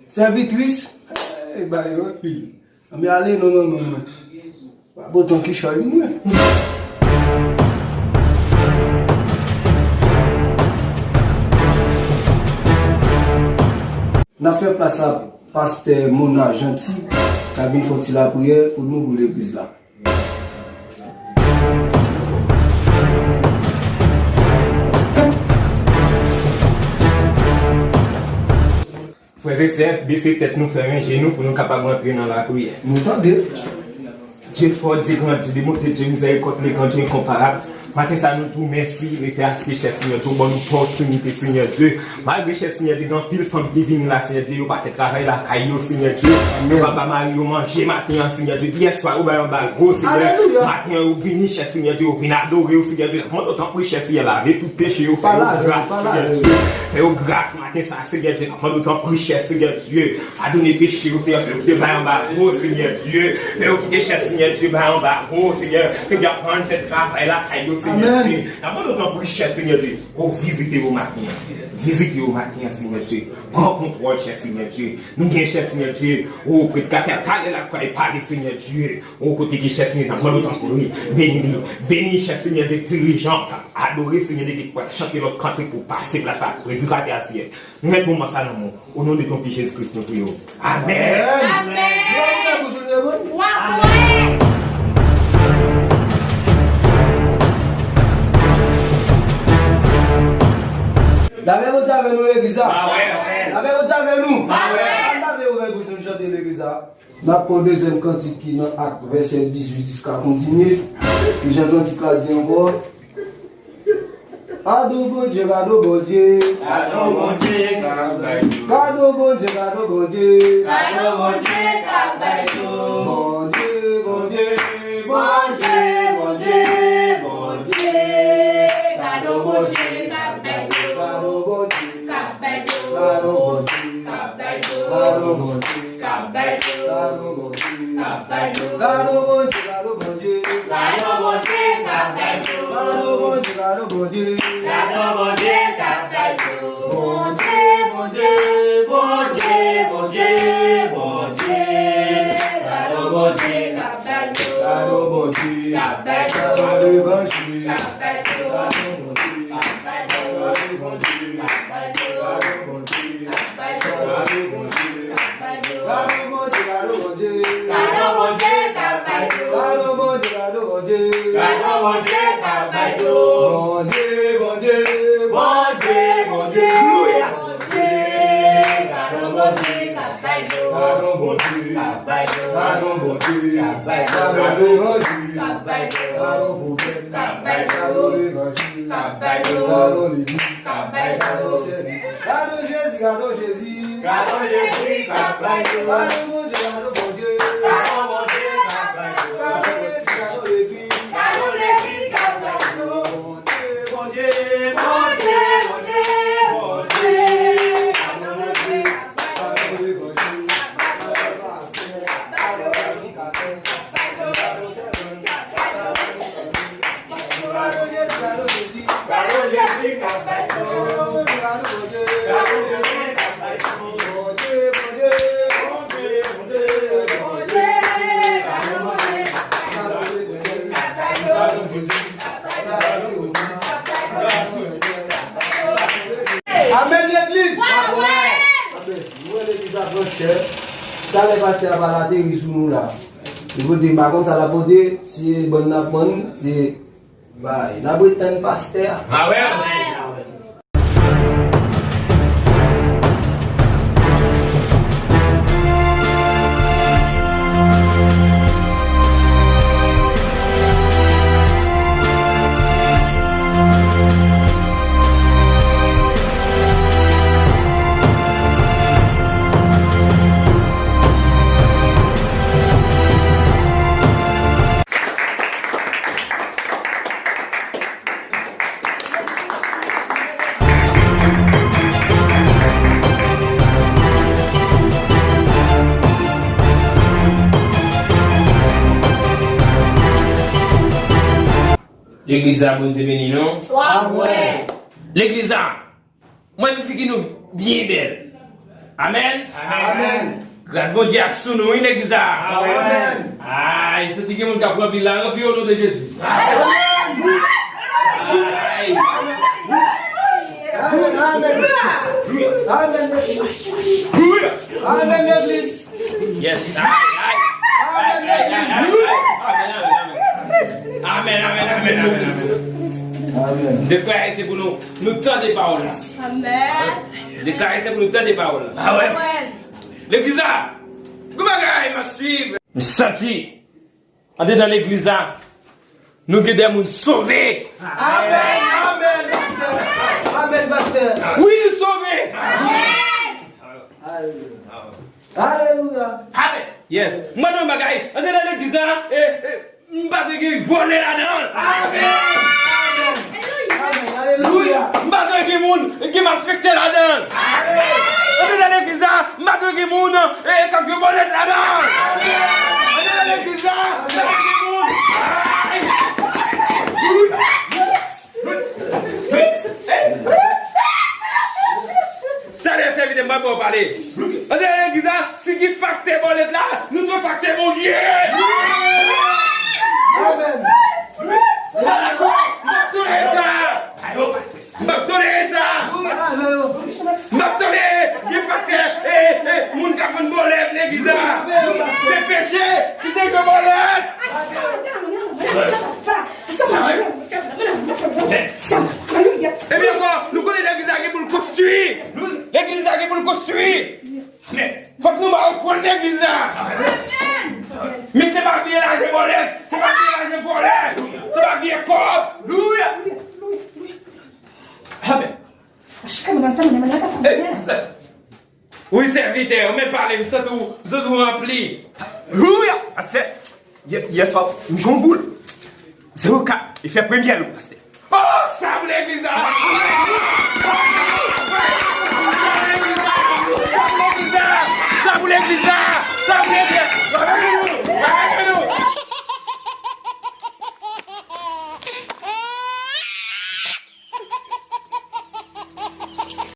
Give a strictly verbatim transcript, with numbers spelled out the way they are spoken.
Sèvitris, e bay yo anpil. Ann ale non manman mwen. Pa pote yon kichòy mwen. N ap fè plas a pastè Mona Janti, k ap vin fè yon ti lapriyè pou nou pou legliz la. Frè e sè, bese tèt nou, fèmen je nou pou nou kapab antre nan lapriyè. Nou tande. Dye fò, Dye grandi, Dye bonte, Dye mizèrikòd, le gran Dye enkonparab. Maten sa, nou di w mèsi, lefè aske, chè Senyè Dye, ou ban nou opòtinite, Senyè Dye. Malgre, chè Senyè Dye, gen anpil fanm ki vini la, Senyè Dye, yo pa fè travay lakay yo, Senyè Dye. Yo pa ba mari yo manje maten an, Senyè Dye. Yè swa, ou bay yon bal gwo, Senyè. Maten an, yo vini, chè Senyè Dye, yo vin adore w, Senyè Dye. Mande w tanpri, chè Senyè, lave tout peche yo, fè yo gras, Senyè Dye. Fè yo gras maten sa, Senyè Dye. Mande w tanpri, chè Senyè Dye. Padone peche yo, Senyè, fè yo kite bay anba gwo, Senyè Dye. Fè yo kite chè, Senyè Dye, bay anba gwo, Senyè. Senyè, pran fè travay lakay yo, Senyè Dye. N ap mande w tanpri, chè, Senyè Dye, pou w vizite yo maten an. Vizite yo maten an, Senyè Dye. Pran kontwòl, chè, Senyè Dye. Nou gen chè, Senyè Dye. O, predikatè a, talè l ap pale, pale, Senyè Dye. O, kote ki chè, Senyè, n ap mande w tanpri. Beni li. Beni chè, Senyè Dye, dirijan k ap adore, Senyè Dye, ki pral chante lòt kante pou pase plas a predikatè a, Senyè. Nou met moman sa nan men w. O non de ton fi Jezi Kris, nou priye w. Amèn. Amèn. Amèn. Wa kwè. Lapè Bondye avè nou, legliz la. Lapè Bondye avè nou. Ann lave ouvè bouch nou, chante legliz la. N ap pran dezyèm kantik ki nan Ak vèsè dizuit jiska kontinye. Ki jan kantik la di ankò? Kado Bondye, kado Bondye. Kado Bondye, kado Bondye. Kado Bondye, kado Bondye. Kado Bondye k ap bay dlo. Bondye, Bondye. Bondye, Bondye, Bondye. Kado Bondye k ap bay dlo. Kado Bondye. K ap bay dlo. Kado Bondye. K ap bay dlo. Kado Bondye. K ap bay dlo. K ap bay dlo. Kado Bondye, kado Bondye. Kado Bondye k ap bay dlo. Kado Bondye, kado Bondye. Kado Bondye k ap bay dlo. Bondye, Bondye, Bondye, Bondye, Bondye. Kado Bondye k ap bay dlo. Kado Bondye k ap bay dlo. Kado Bondye k ap bay dlo. Kado Bondye k ap bay dlo. Kado Bondye k ap bay dlo. Kado Bondye. Kado Bondye k ap bay dlo. Kado Bondye k ap bay dlo. Kado Bondye, kado Bondye. Kado Bondye k ap bay dlo. Bondye, Bondye. Bondye, Bondye. Alelouya. Bondye. Kado Bondye k ap bay dlo. Kado Bondye k ap bay dlo. Kado Bondye k ap bay dlo. Kado Levanjil k ap bay dlo. Kado pwoblèm k ap bay dlo. Kado Levanjil k ap bay dlo. Kado legliz k ap bay dlo. Kado sèvis. Kado Jezi, kado Jezi. Kado Jezi k ap bay dlo. Kado Bondye, kado Bondye. Kado Bondye k ap bay dlo. Kado legliz, kado legliz. Kado legliz k ap bay dlo. Bondye, Bondye, Bondye, Bondye, Bondye. Kado Bondye k ap bay dlo. Kado levanjil k ap bay dlo. Kado predikatè k ap bay dlo. Kado sèvant k ap bay dlo. Amèn, legliz. Amèn. Nou wè legliz la pran chè. Talè pastè a pral ateri sou nou la. Li pote, m pa konn sa l ap pote, si se bann n ap bann, se bay. N ap ret tann pastè a. Amèn. Legliz la, Bondye beni nou. Amèn. Legliz la, mwen ti figi nou byen bèl. Amèn. Amèn. Gras Bondye a sou nou, wi, legliz la. Amèn. Ay, santi gen moun k ap ranpli la, ranpli o non de Jezi. Ay. Amèn. Amèn. Amèn, legliz. Yes. Ay, ay. Amèn, legliz. Amèn, amèn, amèn, amèn, amèn. Deklare se pou nou, nou tande pawòl la. Amèn. Deklare se pou nou tande pawòl la. Amèn. Legliz la, gwo bagay m ap swiv. M santi andedan legliz la, nou gen de moun sove. Amèn, amèn, pastè. Amèn, pastè. Wi, nou sove. Amèn. Alelouya. Alelouya. Amèn. Yes. Mwen, yon bagay, andedan legliz la, e, e, m pa dwe gen vòlè ladan l. Amèn. Amèn. Alelouya. M pa dwe gen moun ki malfektè ladan l. Amèn. Andedan legliz la, m pa dwe gen moun, e, k ap jwe bòlèt ladan l. Andedan legliz la, m pa dwe gen moun. Ay. Chalè sèvitè, m pa ba w pale. Andedan legliz la, si gen faktè bòlèt la, nou dwe faktè Bondye. Amèn. M ap tolere sa. M ap tolere sa. M ap tolere gen faktè, e, e, moun k ap vann bòlèt legliz la. Se peche, se te bòlèt. Ebyen ankò, nou konnen legliz la gen pou l konstwi. Legliz la gen pou l konstwi. Fòk nou ba ofrann legliz la. Men se pa vye lajan bòlèt. Se pa vye lajan bòlèt. Se pa vye kòb. Amèn. Wi, sèvitè, ou mèt pale, m santi w, m santi w ranpli. Alelouya! Pastè, yè, yè swa, m jwe yon boul. Zewo kat, e fè premyè l, pastè. Oh, sa pou legliz la!